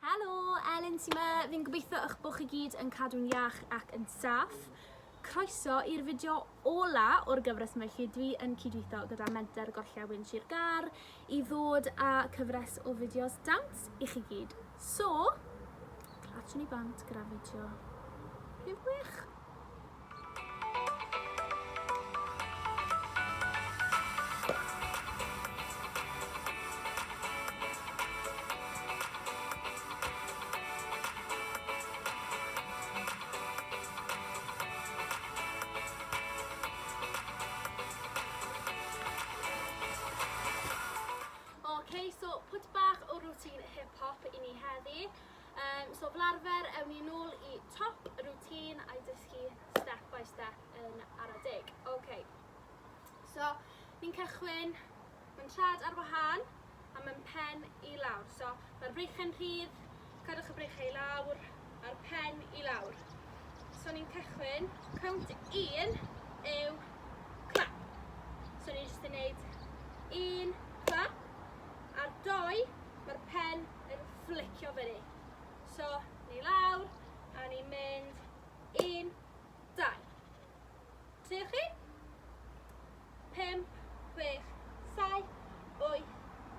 Helo, Elin sy 'ma. Fi'n gobeithio eich bod chi gyd yn cadw'n iach ac yn saff. Croeso i'r fideo ola o'r gyfres yma lle dwi yn cydweithio gyda Menter Gorllewin Sir Gâr i ddod â cyfres o fideos dawns i chi gyd. So, clatwn ni bant gyda fideo rhif 6. Ok, so pwt bach o routine hip-hop i ni heddi. Um, so fel arfer, ewn ni nôl i top routine a'i dysgu step by step yn ara deg. Ok, so ni'n cychwyn, mae'n trad ar wahân a mae'n pen i lawr. So mae'r breichau'n rhydd, cadwch y breichau i lawr a'r pen i lawr. So ni'n cychwyn, count un yw clap. So ni'n jyst yn neud un clap, a'r doi, mae'r pen yn fflicio fyny. So, ni lawr, a ni'n mynd 1, 2. Triwch chi. 5, 6, 7, 8,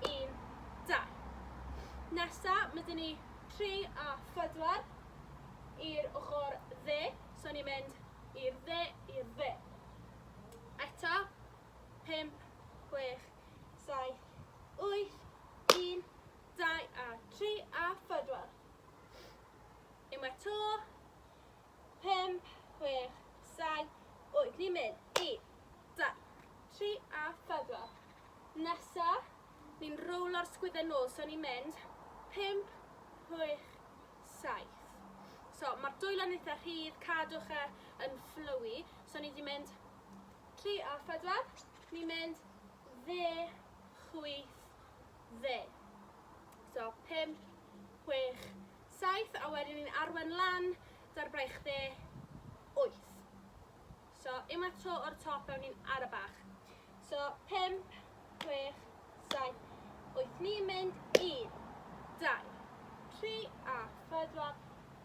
1, 2. Nesa, mae dyn ni 3 a 4 i'r ochr dde. So ni'n mynd i'r dde, i'r dde. Eto, 5, 6, 7, 8, 1, 2 a 3 a 4. Unwaith to. 5, 6, 7, 8. Ni'n mynd. 1, 2, 3 a 4. Nesa, ni'n rowlo'r sgwyddau nôl. So ni'n mynd 5, 6, 7. So mae'r dwylo'n eitha rhydd, cadwch e yn flowy. So ni wedi mynd 3 a 4. Ni'n mynd dde, chwith, dde. So 5, 6, 7, a wedyn ni'n arwen lan da'r braich dde, 8. So unwaith tro o'r top ewn ni'n ara bach. So 5, 6, 7, 8. Ni'n mynd 1, 2, 3 a 4,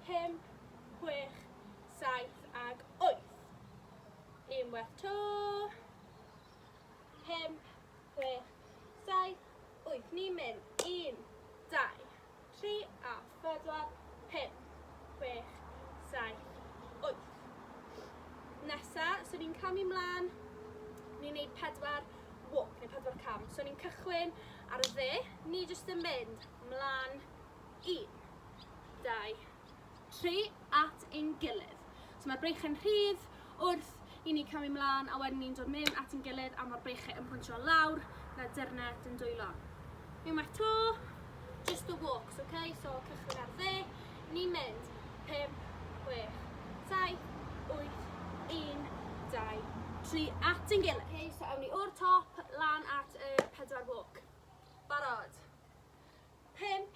5, 6, 7 ag 8. Unwaith to. 5, 6, 7, 8. Ni'n mynd 1, 2, 3 a 4, 5, 6, 7, 8. Nesa, so ni'n camu mlaen, ni'n neud pedwar walk, neu pedwar cam. So ni'n cychwyn ar y dde, ni jyst yn mynd mlaen 1, 2, 3 at ein gilydd. So mae'r breichau'n rhydd wrth i ni camu mlaen a wedyn ni'n dod mewn at ein gilydd a mae'r breichau yn pwyntio lawr gyda dyrnau dyn dwylo. Unwaith to, just the walks, okay? So cychwyn ar dde, ni'n mynd 5, 6, 7, 8, 1, 2, 3 at ein gilydd. Okay, so awn ni o'r top lan at y pedwar walk. Barod. 5,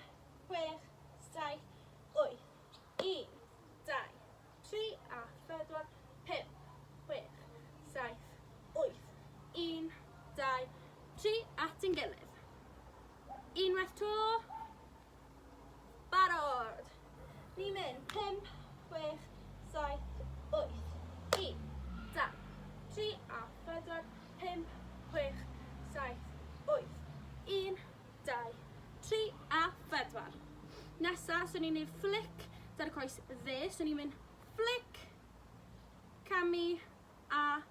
6, 7, 8, 1, 2, 3 a 4, 5, 6, 7, 8, 1, 2, 3 at ein gilydd. Unwaith to. Barod. Ni'n mynd 5, 6, 7, 8, 1, 2, 3 a 4, 5, 6, 7, 8, 1, 2, 3 a 4. Nesa, so ni'n neud flick da'r coes dde. So ni'n mynd flick, camu a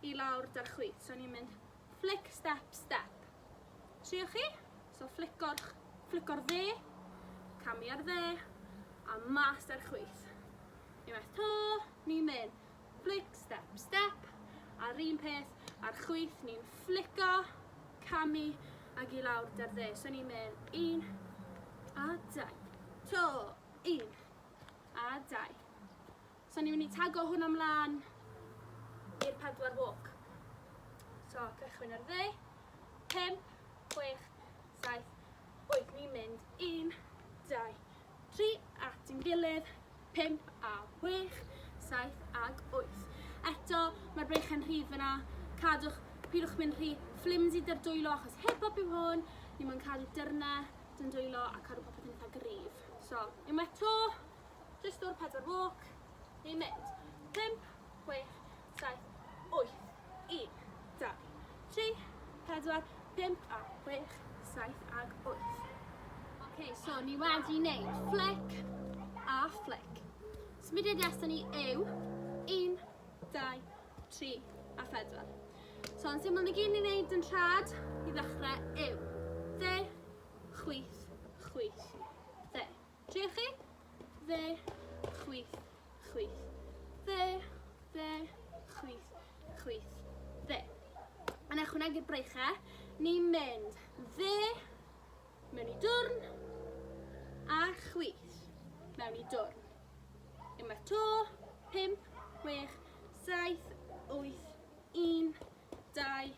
i lawr da'r chwith. So ni'n mynd flick, step, step. Triwch chi. So flicko'r, flicko'r dde, camu ar dde, a mas da'r chwith. Unwaith to, ni'n mynd flick, step, step, a'r un peth ar chwith, ni'n flico, camu ag i lawr da'r dde. So ni'n mynd un a dau. To, un a dau. So ni'n mynd i tago hwnna mlaen i'r pedwar walk. So cychwyn ar dde. 5, 6, 7, 8. Ni'n mynd 1, 2, 3 at ein gilydd. 5 a 6, 7 ag 8. Eto, mae'r breichau'n rhydd fyna. Cadwch, pidwch mynd rhy flimsy dy'r dwylo achos hip hop yw hwn. Ni moyn cadw dyrnau dyn dwylo a cadw popeth yn eitha gryf. So, unwaith to, just o'r pedwar walk, ni'n mynd. 5, 6, 7, 8, 1, 2, 3, 4, 5 a 6, 7 ag 8. Ok, so ni wedi wneud flick a flick. Symudiad nesaf ni yw 1, 2, 3 a 4. So yn syml ni gyd ni'n neud yn rhad i ddechrau yw dde, chwith, chwith, dde. Triwch chi. Dde, chwith, chwith, dde, dde, chwith, chwith, dde. Yn ychwanegu'r breichau, ni'n mynd dde, mewn i dwrn, a chwith, mewn i dwrn. Unwaith to, 5, 6, 7, 8, 1, 2,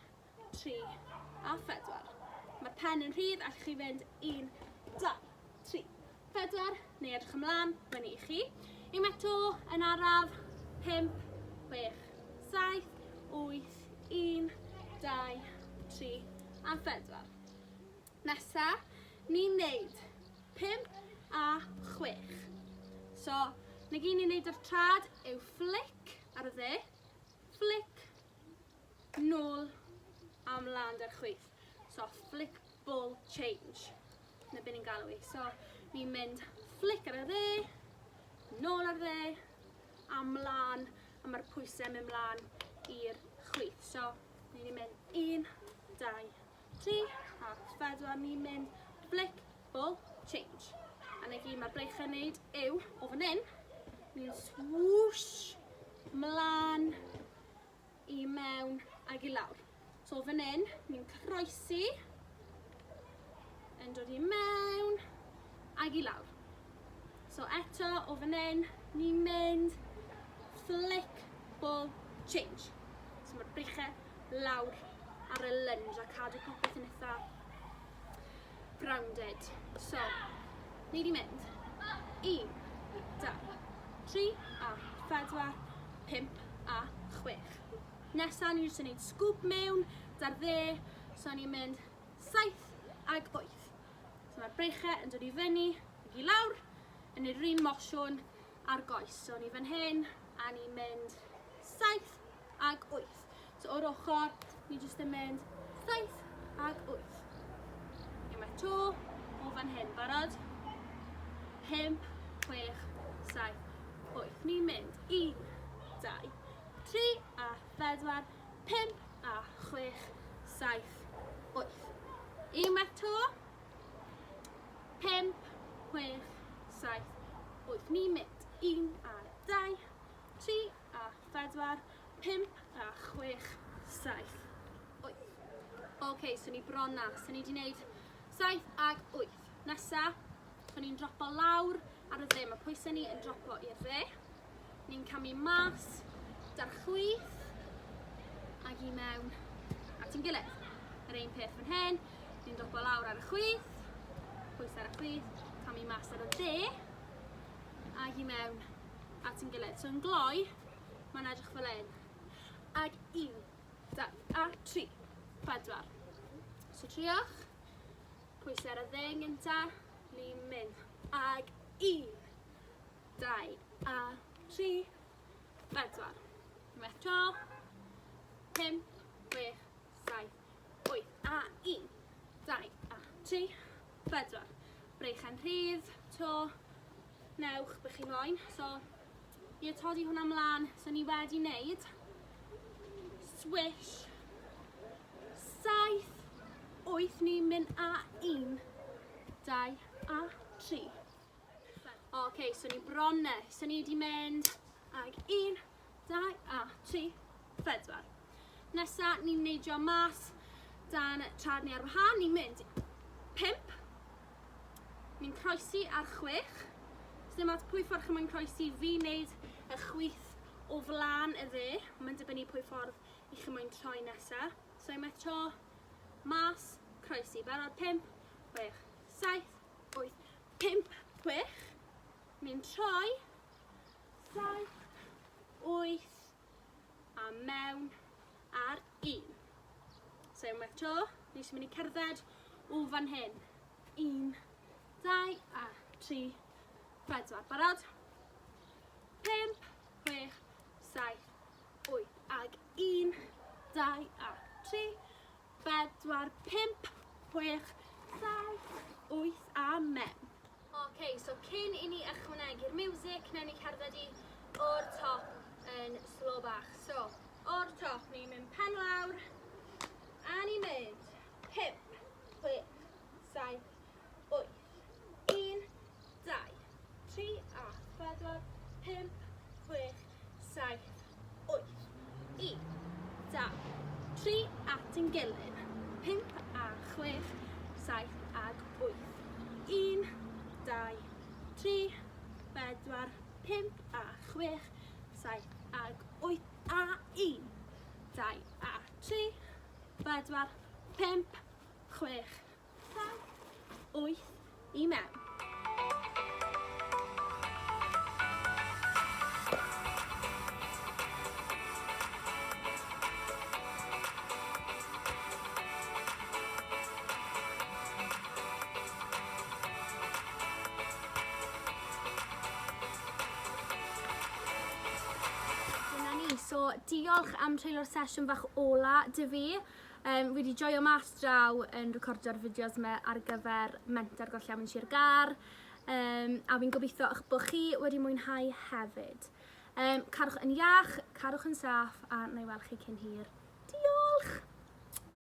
3 a 4. Mae'r pen yn rhydd, allwch chi fynd 1, 2, 3, 4, neu edrych ymlaen, fyny i chi. Unwaith to, yn araf, 5, 6, 7, 8, 1, 2, 3 a 4. Nesa, ni'n neud 5 a 6. So, na gyd ni'n neud ar trad yw flick ar y dde, flick nôl a mlaen ar chwith. So, flick ball change. Na be ni'n galw i. So, ni'n mynd flick ar y dde, nôl ar dde, a mlaen, a mae'r pwysau mynd mlaen i'r chwith. So, ni'n mynd 1, 2, 3, a 4, ni'n mynd flick, ball, change. A na gyd mae'r breichau'n neud yw, o fan hyn, ni'n swoosh mlaen i mewn ag i lawr. So fan hyn, ni'n croesi, yn dod i mewn ag i lawr. So eto, o fan hyn, ni'n mynd flick, ball, change. So mae'r breichau lawr ar y lunge a cadw popeth yn eitha grounded. So, ni di mynd. 1, 2, 3 a 4, 5 a 6. Nesa, ni jyst yn gwneud scoop mewn da'r dde. So ni'n mynd 7 ag 8. So mae'r breichau yn dod i fyny ag i lawr yn yr un mosiwn a'r goes. So ni fan hyn a ni'n mynd 7 ag 8. So o'r ochr, ni jyst yn mynd 7 ag 8. Unwaith to, o fan hyn, barod? 5, 6, 7, 8. Ni'n mynd 1, 2, 3 a 4, 5 a 6, 7, 8. Unwaith to, 5, 6, 7, 8. Ni'n mynd 1 a 2, 3 a 4, 5 a 6, 7, 8. Ok, so ni bron na. So ni wedi gwneud 7 ag 8. Nesa, so ni'n dropo lawr ar y dde. Mae pwysau ni yn dropo i'r dde. Ni'n camu mas da'r chwith ag i mewn at ein gilydd. Yr un peth fan hyn, ni'n dropo lawr ar y chwith, pwysau ar y chwith, camu mas ar y dde ag i mewn at ein gilydd. So yn gloi, mae'n edrych fel hyn. Ag 1, 2 a 3, 4. So triwch. Pwysau ar y dde yn gynta. Ni'n mynd. Ag 1, 2 a 3, 4. Unwaith to. 5, 6, 7, 8 a 1, 2 a 3, 4. Breichau'n rhydd, to, newch be chi moyn. So, i atodi hwnna mlaen, so ni wedi wneud swish, 7, 8, ni'n mynd a 1, 2 a 3. Ok, so ni bron ne. So ni wedi mynd ag 1, 2 a 3, 4. Nesa, ni'n neidio mas dan trad ni ar wahân. Ni'n mynd 5, Ni'n croesi ar chwech. Sdim ots pwy ffordd chi moyn croesi, fi'n neud y chwith o flan y dde. Mae'n dibynnu pwy ffordd i chi moyn troi nesa. So unwaith tro, mas, croesi. Barod, 5, 6, 7, 8, 5, 6. Ni'n troi, 7, 8, a mewn ar 1. So unwaith tro, ni eisiau mynd i cerdded o fan hyn. 1, 3, 4. Barod? 5, 6, 7, 8. Ag 1, 2 a 3, 4, 5, 6, 7, 8 a mewn. Ok, so cyn i ni ychwanegu'r music, newn ni cerdded i o'r top yn slow bach. So, o'r top, ni'n mynd pen lawr, a ni'n mynd 5, 6, 7, 8, 1, 2, 3 a 4, 5, 6, 7, 8, 1, 2, 3 at ein gilydd, 5 a 6, 7 ag 8, 1, 2, 3, 4, 5 a 6, 7 ag 8 a 1, 2 a 3, 4, 5, 6, 7, 8 i mewn. Dyna ni. So, diolch am treulio'r sesiwn fach ola dy fi. Um, fi wedi joio mas draw yn recordio'r fideos yma ar gyfer Menter Gorllewin Sir Gâr. Um, a fi'n gobeithio eich bod chi wedi mwynhau hefyd. Um, carwch yn iach, carwch yn saff, a na i weld chi cyn hir. Diolch!